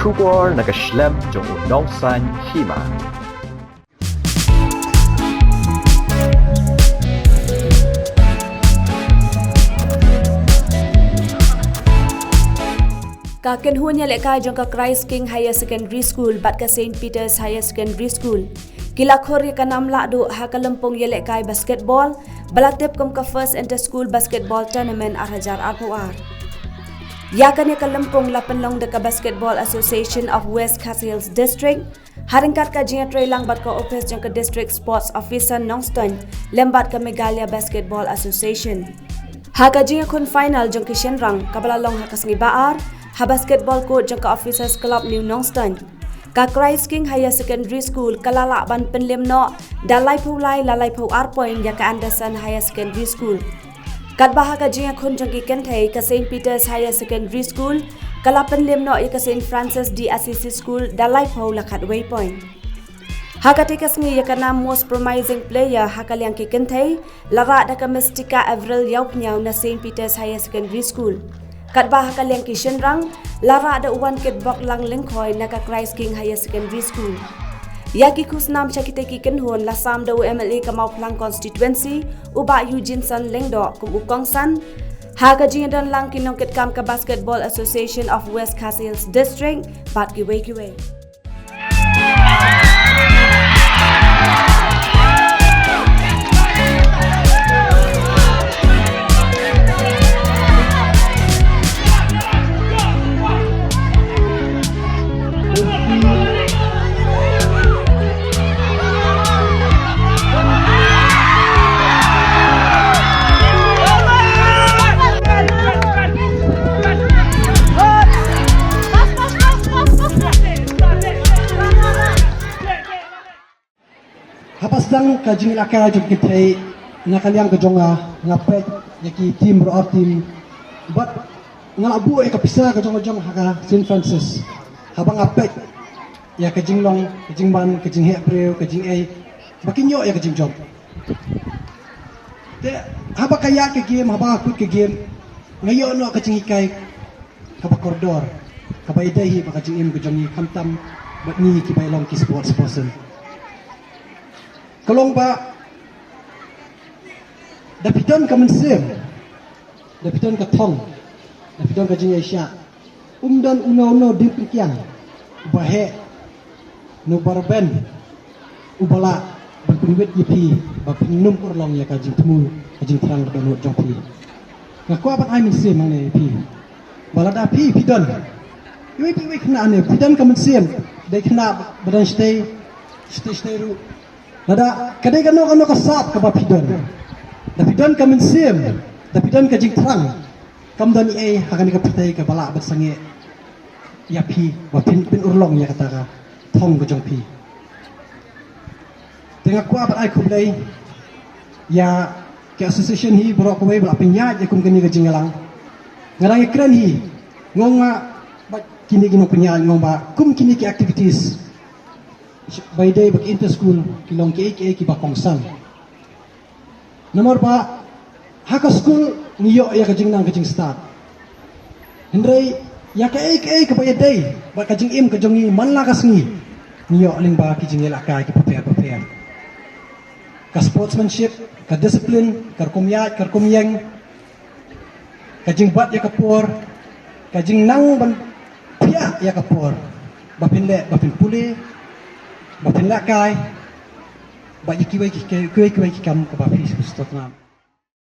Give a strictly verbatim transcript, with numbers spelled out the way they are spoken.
Khubor na ka shlem jong u nongsan hima. Ka kynhun ïalehkai jong ka Christ King Higher Secondary School bad ka Saint Peter's Higher Secondary School ki la khur ïa ka nam lahduh ha ka lympung ïalehkai basketball ba la tip kum ka First Inter School Basketball Tournament ar hajar arphew ar. Ïa kane ka lympung la pynlong da ka Basketball Association of West Khasi Hills District ha ryngkat ka jingïatreilang bad ka ophis jong ka District Sports Officer Nongstoiñ lem bad ka Meghalaya Basketball Association. Ha ka jingïakhun final jong ki shynrang kaba la long ha ka sngi Ba-ar ha basketball court jong ka Officers Club New Nongstoiñ, ka Christ King Higher Secondary School ka la lah ban pynliem noh da laiphew lai la laiphew ar point ïa ka Anderson Higher Secondary School. Katba ha ka jingïakhun jong ki kynthei, ka Saint Peter's Higher Secondary School ka la pynliem noh ïa ka Saint Francis de Assisi School da laiphew la khatwei point. Ha katei ka sngi ïa ka nam Most Promising Player ha ka liang ki kynthei la rah da ka Mystica Avril Ïawphniaw na Saint Peter's Higher Secondary School. Katba ha ka liang ki shynrang la rah da u Wankitbok Langlyngkhoi na ka Christ King Higher Secondary School. Ïa ki khusnam sha kitei ki kynhun la sam da u M L A ka Mawphlang Constituency, u Bah Eugeneson Lyngdoh kum u kongsan ha ka jingdon lang ki nongkitkam ka Basketball Association of West Khasi Hills District bad kiwei kiwei. Haba sdang ka jingïalehkai jong ki kynthei, na ka liang ka jong nga, nga peit ïa ki team baroh team. Bad nga la buh ïa ka pisa ka jong ka jong ha ka Saint Francis. Haba nga peit ïa ka jinglong, ka jingman, ka jingheh briew, ka jingei, ba kin ïoh ïa ka jingjop. Te haba ka ïaid ka game, haba ka kut ka game, nga ïoh noh ka jinghikai kaba kordor, kaba ïadei hi bad ka jingim ka jong ngi, khamtam bad ngi kiba long ki sports person. Ka long ba da phi don ka mynsiem, da phi don ka thong, da phi don ka jingïaishah, um don uno uno diengpyngkiang uba heh ne uba rben uba lah ban pynwit ïa phi ba phin nym urlong ïa ka jingthmu, ka jingthrang kaba dohnud jong phi. Nga kwah ban ai mynsiem hangne ïa phi ba lada phi, phi don iwei pa iwei khynnah ne phi don ka mynsiem, dei khynnah ba don shatei, shatei shatei ruh, lada ka dei kano kano ka sap kaba phi don, da phi don ka mynsiem, da phi don ka jingthrang, kam don ei ei ha kane ka pyrthei kaba lah ban sangeh ïa phi ba phin pynurlong ïa kata ka thong ka jong phi. Te nga kwah ban ai khublei ïa ka association hi baroh kawei ba la pynïaid ïa kum kane ka jingïalang. Nga dang ïakren hi, nga ong ba kine ki nongpynïaid, nga ong ba kum kine ki activities ba ïadei bad ki inter school ki long kiei kiei kiba kongsan. Namar ba ha ka skul ngi ïoh ïa ka jingnang ka jingstad. Hynrei ïa kaei kaei kaba ïadei bad ka jingim ka jong ngi man la ka sngi, ngi ïoh lyngba ki jingïalehkai kiba pher bapher. Ka sportsmanship, ka discipline, ka rukom ïaid, ka rukom ïeng, ka jingbat ïa ka por, ka jingnang ban phiah ïa ka por ba phin leh, ba phin pule, ba phin lehkai, bad ïa kiwei ki, kiwei kiwei ki kam kaba phi sngewthuh.